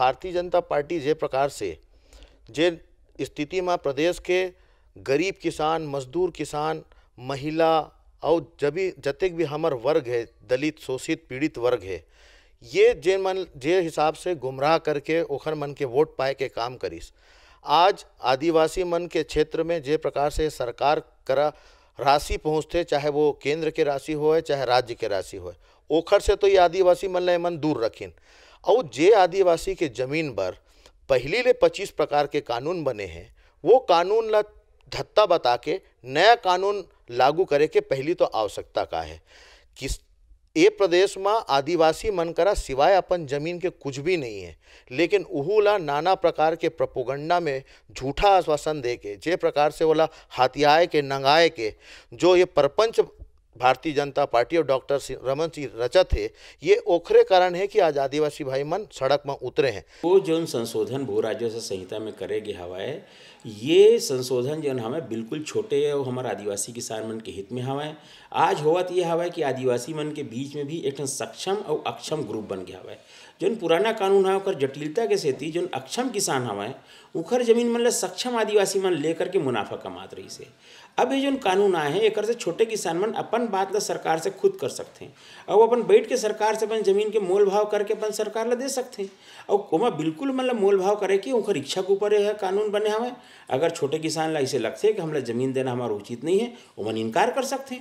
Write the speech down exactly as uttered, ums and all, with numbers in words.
Bharatiya Janata party जे प्रकार से, जे स्थिति में प्रदेश के गरीब किसान, मजदूर किसान, महिला अउ जब भी, जतेक भी हमर वर्ग है, दलित, शोषित, पीड़ित वर्ग है, ये जे मन जे हिसाब से गुमराह करके ओखर मन के वोट पाए के काम करिस, आज आदिवासी मन के क्षेत्र में जे प्रकार से सरकार करा राशि पहुँचथे, चाहे वो केंद्र के राशि होय, चाहे राज्य के राशि होय, ओखर से तो ये आदिवासी मन ला एमन दूर रखिन। अउ जे आदिवासी के जमीन बर पहिली ले पच्चीस प्रकार के कानून बने हैं, वो कानून ला धत्ता बता के नया कानून लागू करे के पहली तो आवश्यकता का है? किस ए प्रदेश में आदिवासी मन करा सिवाय अपन जमीन के कुछ भी नहीं है, लेकिन उहू ला नाना प्रकार के प्रोपोगंडा में झूठा आश्वासन दे के, जे प्रकार से ओला हथियाए के, नंगाए के, जो ये प्रपंच भारतीय जनता पार्टी और डॉक्टर सिंह, रमन सिंह रचत है, ये ओखरे कारण है कि आज आदिवासी भाई मन सड़क में उतरे हैं। वो जोन संशोधन भू राजस्व संहिता में करे गे हवय, ये संशोधन जोन हवय बिल्कुल छोटे अउ हमर आदिवासी किसान मन के हित में हवय। आज होवत ये हवय कि आदिवासी मन के बीच में भी एक ठन सक्षम अउ अक्षम ग्रुप बन गया हवय। जोन पुराना कानून है ओकर जटिलता के सेती जोन अक्षम किसान हवय उखर जमीन मन ल सक्षम आदिवासी मन लेकर के मुनाफा कमात रहिस हे। अब ये जोन कानून आए हे एकर से छोटे किसान मन अपन बात ल सरकार से खुद कर सकथे अउ अपन बैठ के सरकार से अपन जमीन के मोल भाव करके अपन सरकार ल दे सकथे। अउ ओमा बिल्कुल मन ल मोल भाव करे के उखर इच्छा के ऊपर यह कानून बने हवय। अगर छोटे किसान ल ऐसे लगथे कि हमला जमीन देना हमारा उचित नहीं है, ओमन इनकार कर सकथे।